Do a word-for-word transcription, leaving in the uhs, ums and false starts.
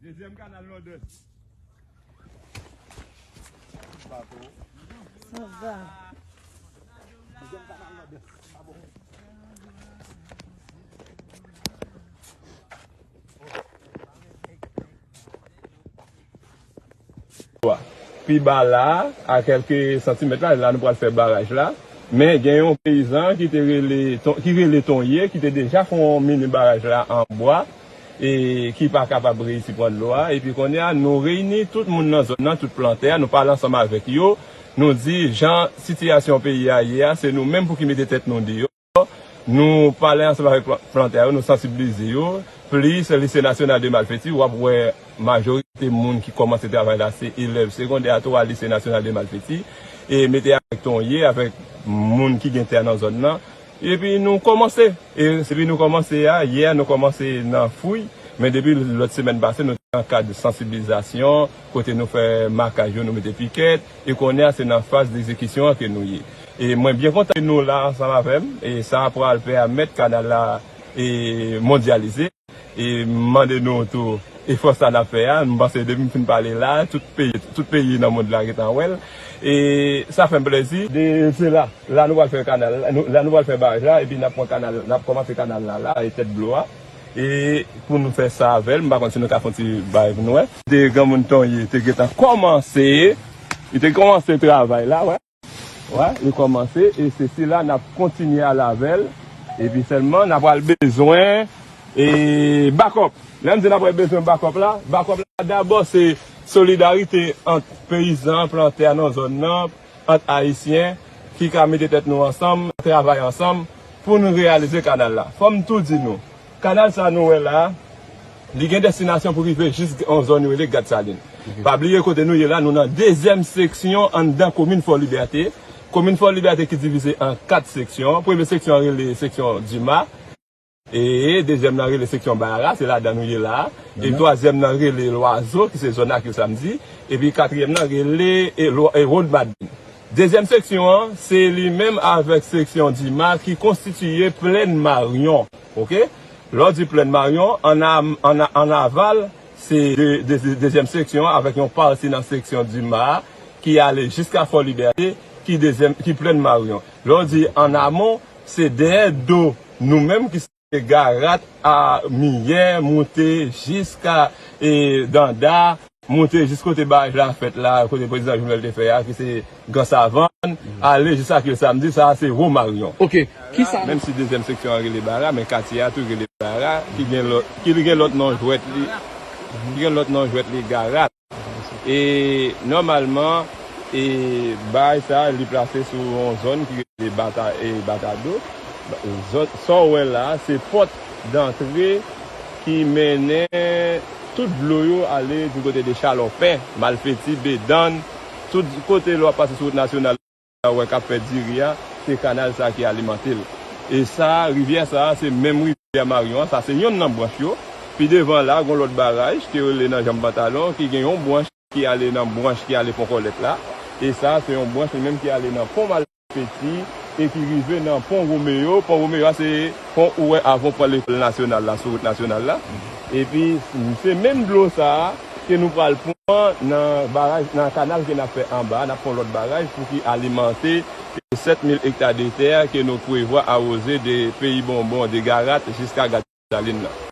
Dezyèm kanal Nòdès. Sa va. Dezyèm kanal Nòdès. Pi ba la, a kèlke santimèt la, la nou pral fè baraj la. Men gen yon peyizan ki te rele, Ton- ki rele Tonye, ki te deja fè yon mini baraj la an bwa, e ki pa kapab reyisi pran dlo a. Epi kounye a, nou reyini tout moun nan zòn nan, tout plantè a, nou pale ansanm avèk yo. Nou di, jan sitiyasyon peyi a ye a, se nou menm pou ki mete tèt nou deyò. Nou pale ansanm avèk plan- plantè yo, nou sansibilize yo. Plis Lise Nasyonal de Malfeti, w ap wè majorite moun ki kòmanse travay la se elèv segondè a tou a Lise Nasyonal de Malfeti. E mete avèk Tonye, avèk moun ki gen tè nan zòn nan. Epi nou kòmanse. E epi nou kòmanse a, yè nou kòmanse nan fwi. Men depi lòt semèn pase, nou te nan kad sansibilizasyon, kote nou fè makaj yo, nou mete pikèt. E kounye a, se nan faz egzekisyon an ke nou ye. E mwen byen kontan ke nou la ansanm avè m, e sa pral pèmèt kanal la e mondyalize. E m mande nou tou, efò sa n ap fè a, m panse depi m fin pale la, tout peyi, tout peyi nan mond la gentan wè l. E sa fè m plezi. De, se la, la nou pral fè kanal, la nou, la nou pral fè baraj la, epi n ap pran kanal, n ap kòmanse kanal la, la, e tèt dlo a. E pou nou fè sa avè l, m pa konn si nou ka fè yon ti bagay pou nou wè. De granmoun Tonye te gentan kòmanse, li te kòmanse travay la, wè. Wè, li kòmanse, e se sila n ap kontinye ale avè l. Epi sèlman, n ap pral bezwen, e, bakòp. Lè m di n ap pral bezwen bakòp la, bakòp la, dabò, se solidarite ant peyizan, plantè nan zòn nan, ant Ayisyen, ki ka mete tèt nou ansanm, travay ansanm, pou nou reyalize kanal la. Fò m tou di nou, kanal sa nou wè la, li gen destinasyon pou rive jis yon zòn yo rele Gad Salin. Pa bliye kote nou ye la, nou nan dezyèm seksyon anndan komin Fò Libète. Komin Fò Libète ki divize an kat seksyon. Premye seksyon an rele seksyon Dima. E dezyèm nan rele seksyon Bayara, se ladan nou ye la. E twazyèm nan rele Lwazo, ki se zòn Akil Samdi. Epi katriyèm nan rele e, Lwa- e Wod Madin. Dezyèm seksyon an, se li menm avèk seksyon Dima ki konstitiye Plèn Maryon. Oke? Lè w di Plèn Maryon, an, am- an, an aval, se de, de, de, dezyèm seksyon an avèk yon pati nan seksyon Dima ki ale jiska Fò Libète, ki dezyèm, ki Plèn Maryon. Lè w di an amon, se dèyè do nou menm ki se Garat a Miyè, monte jiska, e, Danda, monte jis kote baraj la fèt la, kote prezidan Jovenel te fè a, ki se Gran Savann, ale jis Akil Samdi, sa a se Wo Maryon. Ok, kisa? Menm si dezyèm seksyon an rele Bara, men katye a tou rele Bara, ki gen lòt, ki gen lòt non jwèt li, ki gen lòt non jwèt li Garat. E nòmalman, e baraj sa a, li plase sou yon zòn ki rele Bata, e Batado. Zòn, sa w wè la a, se pòt dantre ki mennen tout dlo yo ale di kote de Chalòpen, Malfeti, Bedann, tout kote lè w ap pase sou wout nasyonal la, w wè k ap fè diri a, se kanal sa a ki alimante l. E sa, rivyè sa a, se menm rivyè Maryon an, sa se yonn nan branch yo. Pi devan la, gon lòt baraj ki rele nan Janm Pantalon, ki gen yon branch ki ale nan branch ki ale Pon Kòlèt la. E sa, se yon branch li menm ki ale nan Pon Malfeti e ki rive nan Pon Womeyo. Pon Womeyo a, se pon ou wè avan w pran lekòl nasyonal la, sou wout nasyonal la. Epi, se menm dlo sa a ke nou pral pran nan baraj, nan kanal ke n ap fè anba a, n ap fè yon lòt baraj pou ki alimante sèt mil ekta de tè ke nou prevwa awoze de Peyi Bonbon, de Garat jiska Gad Salin nan.